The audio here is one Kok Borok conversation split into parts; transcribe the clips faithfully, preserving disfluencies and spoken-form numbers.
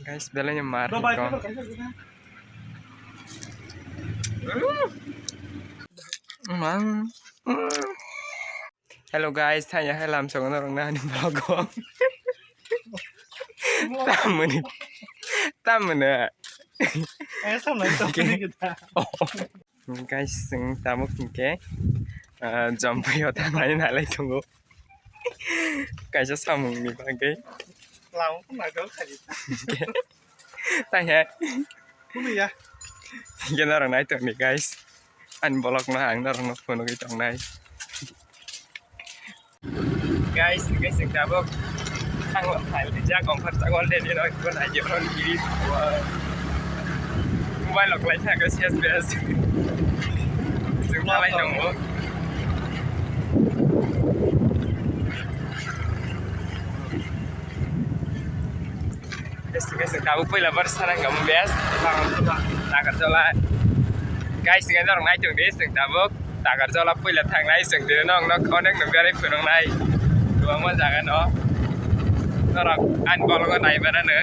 Guys, belai no mar. Mang. Hello guys, thaya helam songo norok nani vlog o. Tamoni, tamoni. Eh, samlai to. Okay. Guys, chwng tabuk hinkhe, ah, Jampui o thangnai nalai tongo. Kaisa samungni bagwi. Lama khe naikol khaidi. Tang he. Kunuya. Hinkhe norok nai tongdi, guys. Ani vlog no ang norok no phunugwi tongnai. Guys, guys, chwng tabuk thangwi phaijak, ongkhorjak already, no, eko naidi, oro giri. Mobile rok lai thangkhe ses bes. Chwng thalai tongo. Guys, guys, tabuk puila bar sarang kamu bes. Takarjala. Guys, guys, norok nai tongdi, chwng tabuk Takarjala puila thangnai, chwng tini norok no onek no berai phunuknai. Kwbangma jaga no. Norok ani vlog o nai mano no.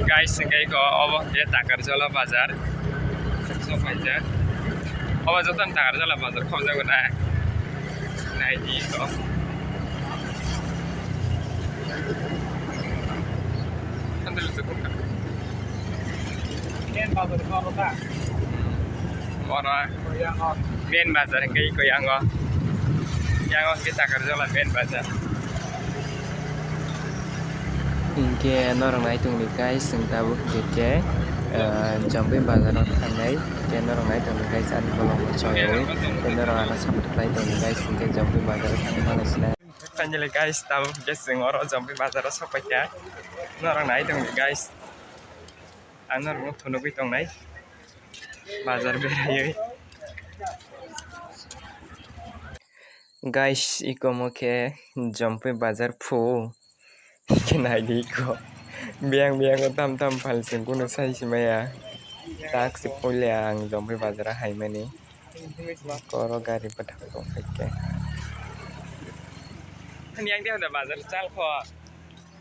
Guys, hingke eko obo hingke Takarjala bazar. Sok paijak. Obo jotono Takarjala bazar khobjagwi nai. Naidi eko. Oro main bazar hingke eko yango. Yango hingke Takarjala main bazar. Hingke norok nai tongdi guys, chwng tabuk hingke, ah, Jampui bazar o thangnai. Hingke norok nai tongdi guys, ani bolong bo choywi. Hingke norok ano support khlai tongdi guys, hingke Jampui bazar o thangmani sinai. Finally guys, tabuk hingke chwng oro Jampui bazar o sokpaikha. Norok nai tongdi guys. Ang norokno phunugwi tongnai bazar beraiwi. Guys, iko mo khe Jampui bazar phu. Khe naidi iko. Biyang biyang o tam tam phalsing kuno sai simaya. Tak se puila ang Jampui bazar haimani. Koro gari bwthak tongkha khe. Ani ang dia bazar chal kho.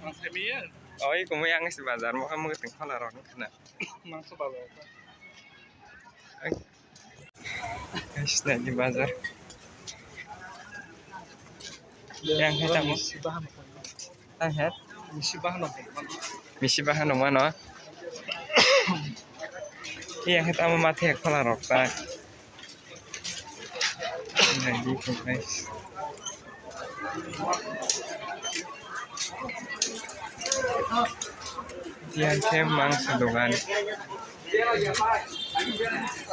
Ang sai miya. Oi, kumui ang si bazar mo kamu keting khala rok khna. Mangso bazar. Guys, naidi bazar. Yang hai tamo. Tang hai. Misi bahan no. Misi bahan no mano. Yang hai tamo mathe khala rok ta. Naidi ko guys. Yang khe mangso dogan.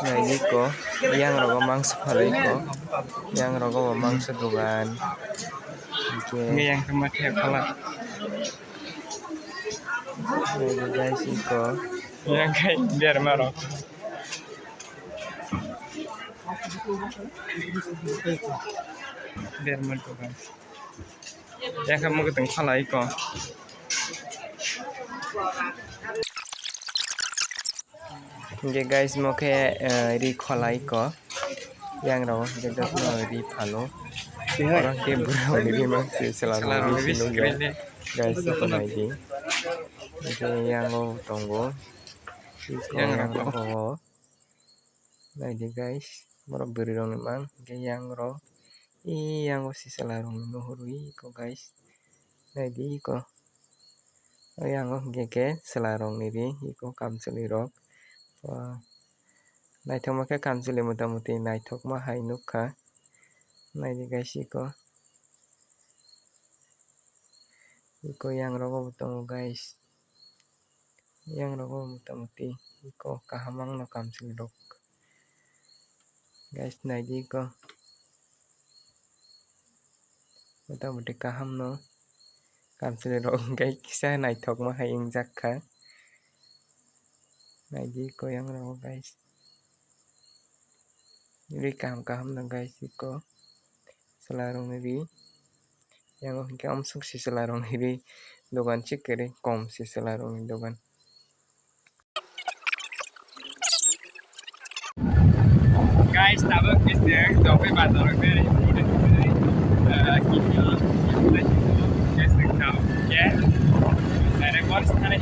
Naidi ko, yang rogo mangso phalwi ko. Yang rogo bo mangso dogan. Hingke yang khe mathe khala. Naidi guys iko. Yang khe berma rok. Berma dogan. Yang khe mukhe tong khala iko. Hingke guys, mo khe, eh, ri kholai ko. Yang rok hingke jotono ri phano. Oro hingke bwrwi ri mang se chwla rok ri se nukya. Guys, iko naidi. Hingke yang o tongo. Iko yang rok o. Naidi guys, borok bwrwi rokni mang hingke yang rok. Yang o se chwla rokni nuhurwi iko guys. Naidi iko. O yang o hingke khe chwla rokni ri iko kamchwlwi rok. Naithokma khe kamchwlwi mota moti naithokma hai nukha. Naidi guys iko. Iko yang rogo bo tongo guys. Yang rogo mota moti iko kaham wngno kamchwlwi rok. Guys, naidi iko. Mota moti kaham no. Kamchwlwi rok hingke kisa naithokma hai wngjak kha. Naidi iko yang rogo guys. Ri kaham kaham no guys iko. Chwla rokni ri. Yang o hingke amsuk se chwla rokni ri. Dogan chikere kom se chwla rokni dogan. Guys, tabuk bising Jampui bazar o beri. Eh, kipil, kipil, guys, nang tau, ya. Bor thanai,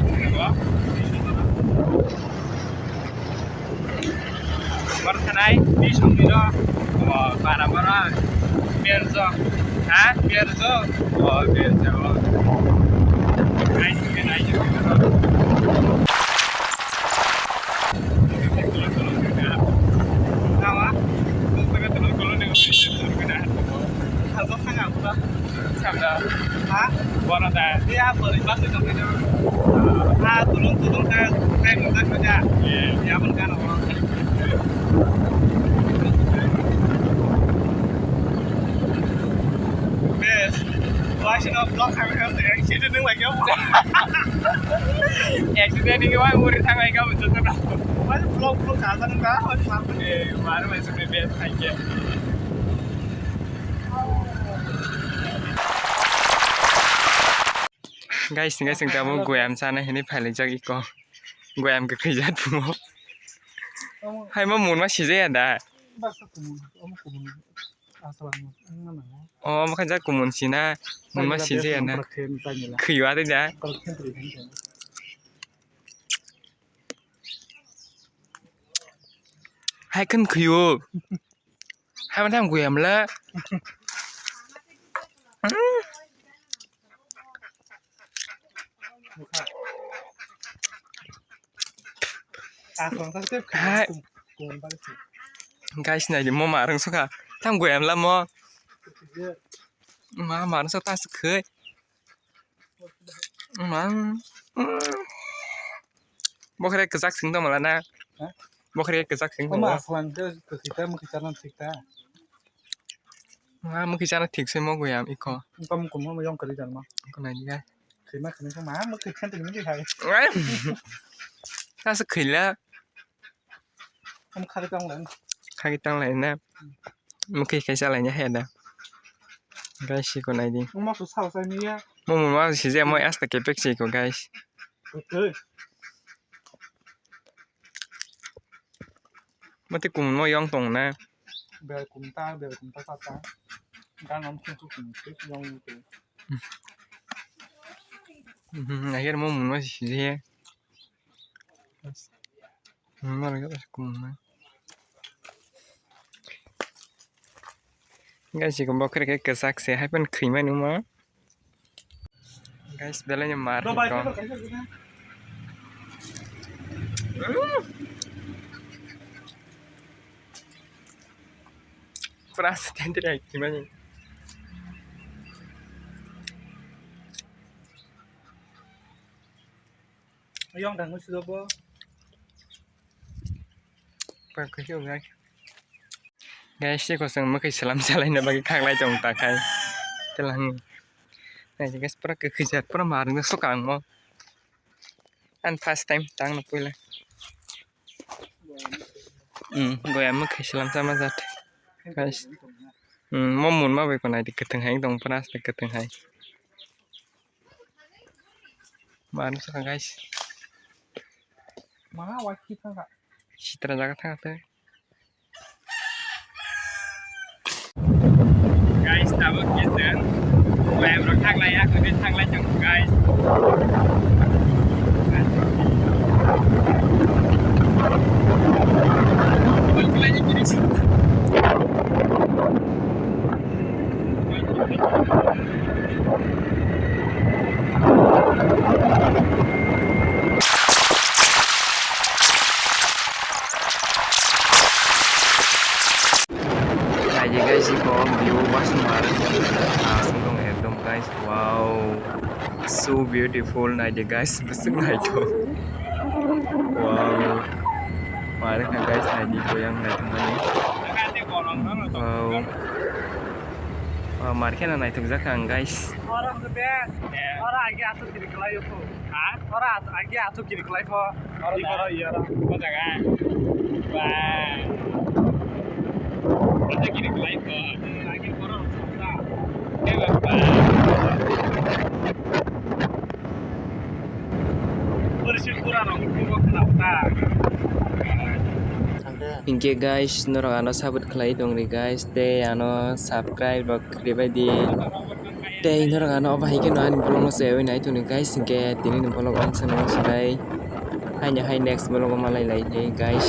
bor thanai, bisong dino, o, bara bara, berjo, ha, berjo, o, berjo, o. Nai, nai, nai, nai. Nawa, tolong, tolong, tolong, tolong, tolong. Sabda. Ha? Bora da. Iya, boleh masuk dong itu. Ah, tulung tulung saya saya minta kerja. Iya. Ya pun kan orang. Bes. Wah, sih no blok saya kan accident yang lagi apa? Accident ini wah murid saya lagi apa tuh? Wah, blok blok kasa nggak? Wah, apa? Eh, baru masuk bebek aja. Guys, guys, ang tabuk goyam sana hini phailaijak iko. Goyam kwkhwi jat bumo. Hai mo mun ma sijaya da. O, mo khaijak kumun sina. Mun ma sijaya na. Khwiwa de da. Hai khun khwiwo. Hai, mantang gue amla. Hai. Guys, nai di mo marung suka. Tang gue amla mo. Ma marung suka tas khoi. Ma. Bokhre kwchak sing tong mala na? Ha? Bokhre kwchak sing tong. Ama aslan ke kwkhita, mwkhita nan thikta. Ma mwkhita nan thik se mo goyam iko. Tong kumo mo yong kari jan ma. Ko nai diga. Khima khini ko ma mwkhita tini mi hai. Ai. Ta se khila. Am khari tang lai. Khari tang lai na. Mwkhwi kaisa laina he da. Guys, siko nai di. Mo su sao sai ni ya. Mo mo ma si je mo asta kepek siko, guys. Okay. Mate kum mo yong tong na. Ber kum ta, ber kum ta ta ta. Gan am kum kum kum yong ni ke. Mhm, ayer mo mo ma si je. Guys, ikombo khe kwchak se hai phano khwimani wngma. Guys, belai no mar. Pura se tendri hai khwimani. Ayong dang sudo bo. Pang khe guys. Guys, siko chwng mwkhwi swlam salaina bagwi khaklai tong takhai. Telang. Nai guys, pura kwkhwi jat, pura marung suka ang mo. Ang first time tang no puila. Hmm, goya mwkhwi swlam sama jat. Guys. Hmm, mo mun ma bai ko nai di kwthwng hai tong pura kwthwng hai. Manu saka guys. Mana waki thangka. Sitra jaga thangka te. Guys, tabuk kisan. Wayam rok thanglai, aku di thanglai jong guys. Bal kulai ni kiri. Naidi guys, iko view basmar aswk tong ekdom guys, wow, so beautiful, naidi guys, bwswk naithok, wow, mare kha guys, naidi boyang naithokmani, wow. Oh, mar kheno naithokjak ang, guys. Oro hwnkhe best. Oro agi athuk kiri kwlai o. Ha? Oro at-, agi athuk kiri kwlai pho. Oro da? Oro, oro. O jaga? Ba. Athuk kiri kwlai pho. Agi oro rwchapta. Khe ba ba. Oro se pura rok khe bo khna ta. Hinkhe guys, norok ano support khlai tongdi guys, tei ano subscribe rok khribai di. Tei norok ano obo hai kheno ani vlog no se oi nai toni guys, hinkhe tini ni vlog ang sano sinai. Haini hai next vlog o malai lai di guys.